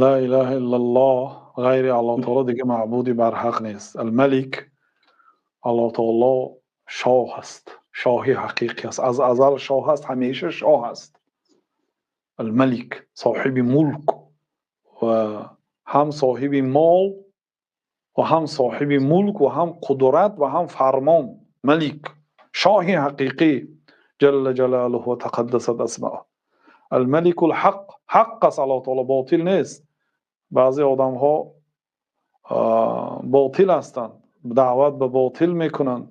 Ла илаҳа иллаллоҳ, ғайри Аллоҳ таоло дигар маъбуди барҳақ нест. Ал-Малик, Аллоҳ таоло шоҳ аст, шоҳи ҳақиқӣ аст, аз азал шоҳ аст, ҳамеша шоҳ аст. Ал-Малик, соҳиби мулк ва ҳам соҳиби мол ва ҳам соҳиби мулк ва ҳам қудрат ва ҳам фармон. Малик, шоҳи ҳақиқӣ, ҷалла ҷалолаҳу ва тақаддасат асмоуҳ. Ал-Маликул ҳақ, ҳақ аст Аллоҳ таоло, ботил нест. Баъзе одамҳо ботил ҳастанд, даъват ба ботил мекунанд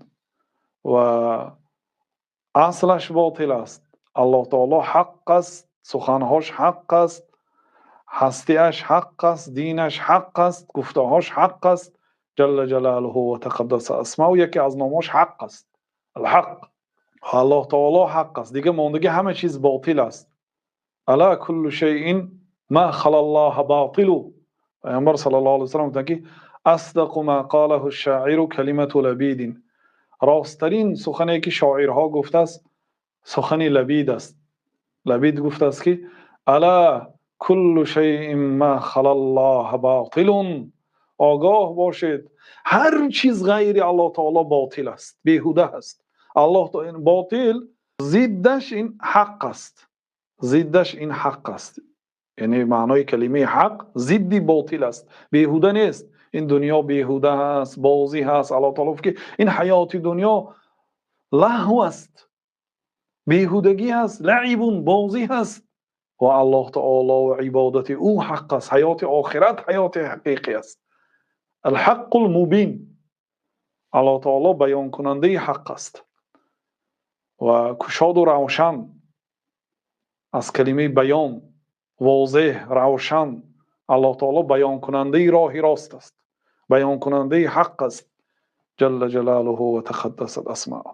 ва аслаш ботил аст. Аллоҳ таоло ҳақ аст, суханҳош ҳақ аст, ҳастиаш ҳақ аст, динаш ҳақ аст, гуфтаҳош ҳақ аст. Ҷалла ҷалолаҳу ва тақаддаса асмоуҳ, яке аз номҳош ҳақ аст. Ал-Ҳақ. Аллоҳ таоло ҳақ аст. Дигар мондагӣ ҳама чиз ботил аст. Ала куллу шайъин ма халаллоҳа ботилу. Паёмбар саллаллоҳу алайҳи васаллам гуфтанд, ки асдақу ма қолаҳу ш-шоиру калимату Лабидин. Росттарин сухане ки шоирҳо гуфтааст, сухани Лабид аст. Лабид гуфтааст, ки ала куллу шайъин ма халаллоҳа ботилун. Огоҳ бошед, ҳар чиз ғайри Аллоҳ таоло ботил аст, беҳуда аст. Аллоҳ ботил, зиддаш ин ҳақ аст. Зиддаш ин ҳақ аст. Яъне маънои калимаи ҳақ зидди ботил аст, беҳуда нест. Ин дунё беҳуда аст, бозӣ ҳаст. Аллоҳ таоло гуфт, ки ин ҳаёти дунё лаҳв аст, беҳудагӣ аст, лаибун, бозӣ аст. Ва Аллоҳ таоло ва ибодати ӯ ҳақ аст. Ҳаёти охират ҳаёти ҳақиқӣ аст. Ал-Ҳаққул Мубин. Аллоҳ таоло баёнкунандаи ҳақ аст ва кушоду равшан, аз калимаи баён, возеҳ, равшан. Аллоҳ таоло баёнкунандаи роҳи рост аст, баёнкунандаи ҳақ аст. Ҷалла ҷалолаҳу ва тақаддасат асмоуҳ.